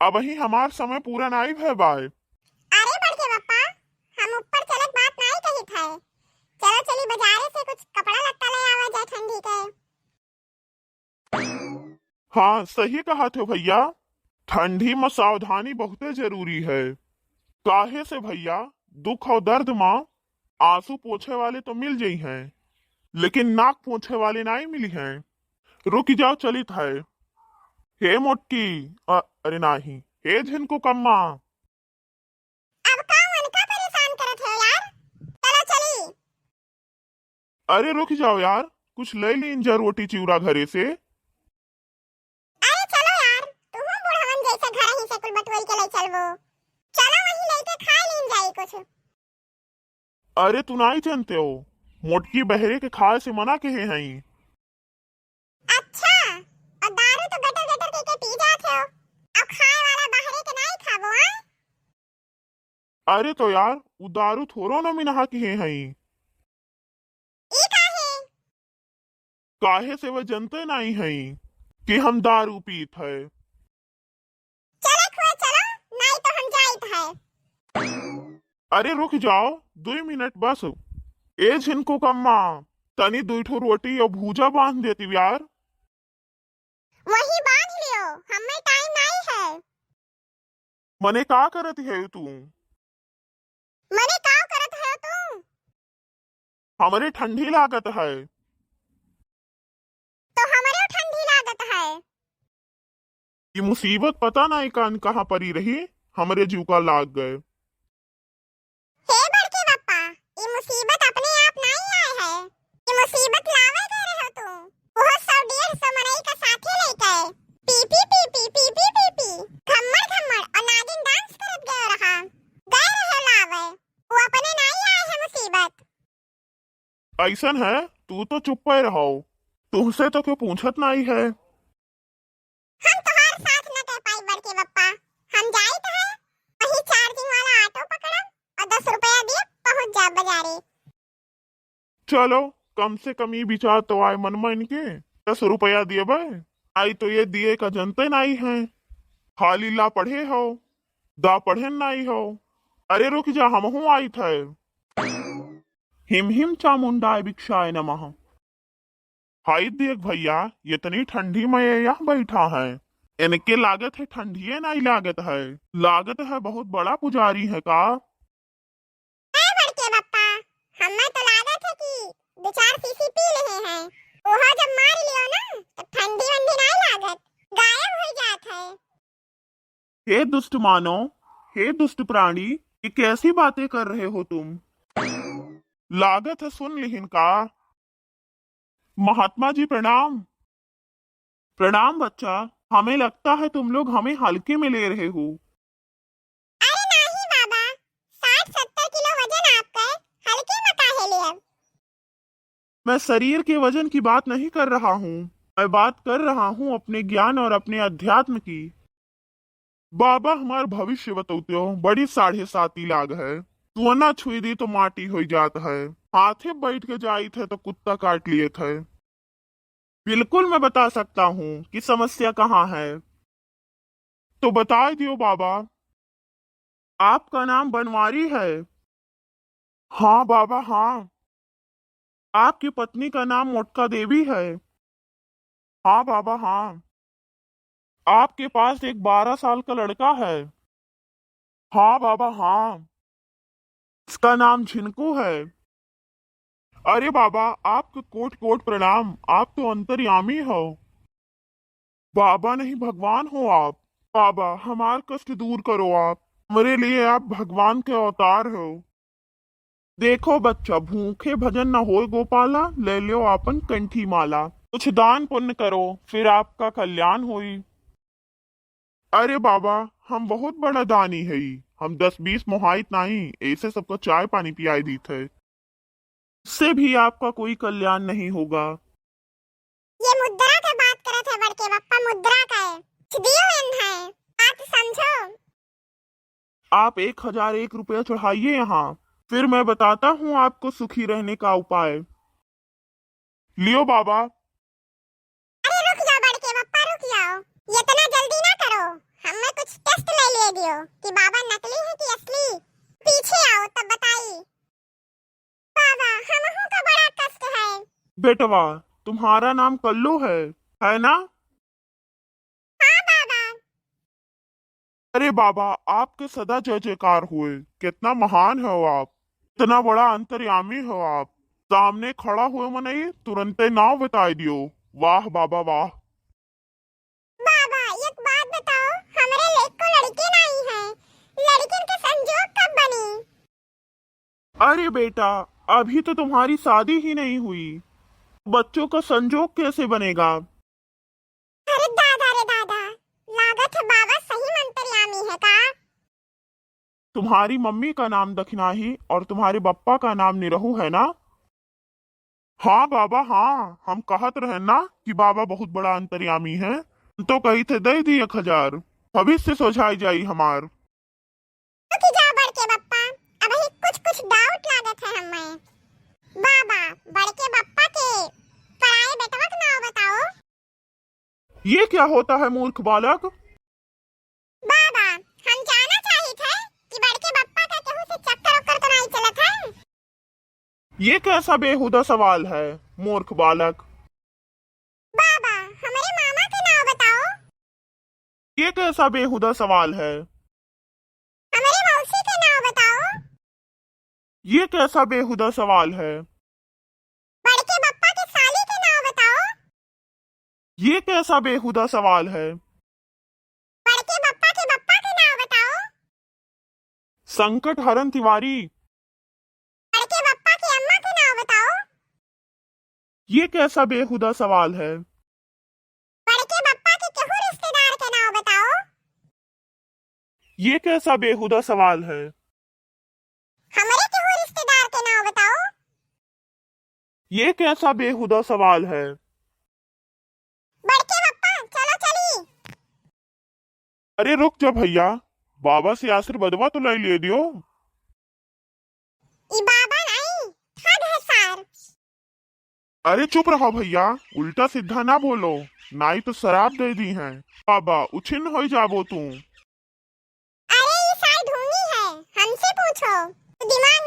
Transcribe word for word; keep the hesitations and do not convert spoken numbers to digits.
अबहीं हमार समय पूरा नाई भय बाय। अरे बड़के बप्पा, हम ऊपर चलत बात नाई कहित है। चलो चली बजारे से कुछ कपड़ा लत्ता ले आवा जाए ठंडी के। हाँ, सही कहत हो भइया, ठंडी म सावधानी बहुते जरूरी है। काहे से भइया, दुख और दर्द म आंसू पोंछे वाले तो मिल जइहैं, लेकिन नाक पोंछे वाले नाई मिलिहैं। रुकि जाओ, चलित है। हे मोटकी, अ-, अरे नाही, हे झिनकू कम्मा। अब का उनका परेशान करत हो यार? चलो चली। अरे रुकि जाओ यार, कुछ ले लीन जा रोटी चिउरा घरे से। अरे चलो यार, तुहूँ बुढ़वन जैसे घर ही से कुल बटुआई के ले चलबो। चलो वहीं लेके खा लीन जाई कुछ। अरे तू नाई जानते हो, मोटकी बहरे के खाए से मना कहे हई। अच्छा, और दारू तो गटर गटर के, के पी जात हो, और खाए वाला बहरे के नाई खाबो, हाँ? अरे तो यार, उ दारू थोड़ो न मिनहा कहे हई। ई काहे? काहे से वह जनते नाई हई कि हम दारू पीत है। चले खुए चलो, नाई तो हम जाइत है। अरे रुकि जाओ, दुई मिनट बस। ए झिनकू कम्मा, तनी दुई ठो रोटी और भूजा बांध देती यार। वही बांध लियो, हमें टाइम नाई है। मने का करत है तू? मने का करत है तू? हमरे ठंडी लागत है। तो हमरे ठंडी लागत है। ये मुसीबत पता नाई कान कहाँ परी रही, हमरे जीव का लाग गए। हे बड़के बप्पा, ई मुसीबत अपने आप नाई आए है, ई मुसीबत लावे गए रहो तू, ओहो सौ डेढ़ सौ मनई का साथे लेके। पी पी पी पी पी पी पी पी, घम्मड़ घम्मड़ और नागिन डांस करत गए रहा, गए रहो लावे, वो अपने नाई आए है मुसीबत। ऐसन है, तू तो चुप्पे रहो, तुमसे तो क्यों पूछत नाई है। हम तोहार साथ न दे पाई बड़के बप्पा, हम जाइत है, वही चार्जिंग वाला ऑटो पकड़ब और दस रुपया दिए पहुँच जाब बजारे। चलो, कम से कम ई विचार तो आए मन में इनके, दस रुपया दिए बे, आई तो ये दिए का जनते नाई है, खाली ला पढ़े हो, दा पढ़े नाई हो। अरे रुकि जा, हमहूँ आइत है। हिम हिम चामुंडाय भिक्षाय नमः। हाय देख भइया, इतनी ठंडी में ये यहाँ बैठा है। इनके लागत है ठंडिये नाई लागत है, लागत है बहुत बड़ा पुजारी है का? ए बड़के बप्पा, हमें तो लागत है कि दो चार शीशी पी लेहे हैं, ओहो जब मार लियो ना, तब ठंडी वंडी नाई लागत, गायब हो जात है। हे दुष्ट मानव, हे दुष्ट प्राणी, ये कैसी बातें कर रहे हो तुम? लागत है सुन लिहिन का? महात्मा जी प्रणाम। प्रणाम बच्चा, हमें लगता है तुम लोग हमें हल्के में ले रहे हो। अरे नहीं बाबा, साठ सत्तर किलो वजन आपका है, हल्के में काहे लेब? मैं शरीर के वजन की बात नहीं कर रहा हूँ, मैं बात कर रहा हूँ अपने ज्ञान और अपने अध्यात्म की। बाबा हमार भविष्य बतौते हो, बड़ी साढ़े साती लाग है, तुअना छुई दी तो माटी हो जात है, हाथे बैठ के जाइत है तो कुत्ता काट लियत है। बिल्कुल मैं बता सकता हूँ कि समस्या कहाँ है। तो बताए दियो बाबा। आपका नाम बनवारी है? हाँ बाबा, हाँ। आपकी पत्नी का नाम मोटका देवी है? हाँ बाबा, हाँ। आपके पास एक बारह साल का लड़का है? हाँ बाबा, हाँ। इसका नाम झिनकू है। अरे बाबा, आपको कोट कोट प्रणाम, आप तो अंतर्यामी हो। बाबा नहीं, भगवान हो आप। बाबा, हमार कष्ट दूर करो आप, हमरे लिए आप भगवान के अवतार हो। देखो बच्चा, भूखे भजन न होय गोपाला, ले लो आपन कंठी माला। कुछ दान पुण्य करो, फिर आपका कल्याण होई। अरे बाबा, हम बहुत बड़ा दानी हई, हम दस बीस मोहाइत नाई, ऐसे सबको चाय पानी पियाई दीत है। इससे भी आपका कोई कल्याण नहीं होगा। ये मुद्रा के बात करत है बड़के बप्पा, मुद्रा का है। कुछ दियो एन्हे, बात समझो। आप एक हजार एक रुपया चढ़ाइए यहाँ, फिर मैं बताता हूँ आपको सुखी रहने का उपाय। लियो बाबा। अरे रुक जाओ बड़के बप्पा, रुक जाओ, इतना जल्दी ना करो, हमें कुछ टेस्ट कि बाबा नकली है कि असली। पीछे आओ तब बताई। बाबा, हमहू का बड़ा कष्ट है। बेटवा, तुम्हारा नाम कल्लू है, है ना? हाँ बाबा। अरे बाबा, आपके सदा जय जयकार होए। कितना महान हो आप, इतना बड़ा अंतर्यामी हो आप। सामने खड़ा हुए मनई तुरंते नाव बताई दियो। वाह बाबा वाह। बाबा, एक बात बताओ, हमरे लेक को लड़के नहीं है, लड़किन के संजोग कब बनी? अरे बेटा, अभी तो तुम्हारी शादी ही नहीं हुई, बच्चों का संजोग कैसे बनेगा? अरे दादा रे दादा, लागत है बाबा सही में अंतर्यामी है का? तुम्हारी मम्मी का नाम दखिनाही और तुम्हारे बप्पा का नाम निरहू है ना? हाँ बाबा, हाँ, हम कहत रहे ना कि बाबा बहुत बड़ा अंतर्यामी है। हम तो कही थे, दे दी एक हजार, भविष्य सोझाई जाई हमार। रुकी जा बड़के बप्पा, अबही कुछ कुछ doubt लागत है हमें। बाबा, बड़के बप्पा के पराए बेटवा के नाव बताओ। ये क्या होता है मूर्ख बालक? बाबा, हम जाना चाहित है कि बड़के बप्पा का केहू से चक्कर ओक्कर तो नहीं चलत है? ये कैसा बेहुदा सवाल है मूर्ख बालक? बाबा, हमरे मामा के नाव बताओ। ये कैसा बेहुदा सवाल है? हमरे मौसी के नाव बताओ। ये कैसा बेहुदा सवाल है? बड़के बप्पा के साली के नाव बताओ। ये कैसा बेहुदा सवाल है? बड़के बप्पा के बप्पा के नाव बताओ। संकट हरण तिवारी। बड़के बप्पा के अम्मा के नाव बताओ। ये कैसा बेहुदा सवाल है? बड़के बप्पा के केहू रिश्तेदार के नाव बताओ। ये कैसा बेहुदा सवाल है? हमरे केहू रिश्तेदार के नाव बताओ। ये कैसा बेहुदा सवाल है? बड़के बप्पा, चलो चली। अरे रुक जा भैया, बाबा से आशीर्वादवा तो ले लिए दियो। ई बाबा नहीं, ठग है सार। अरे चुप रहो भैया, उल्टा सीधा ना बोलो, नाई तो शराब दे दी हैं। बाबा, उछिन्न हो जाबो तू। अरे ई सार ढोंगी है, हमसे पूछो। तू दिमाग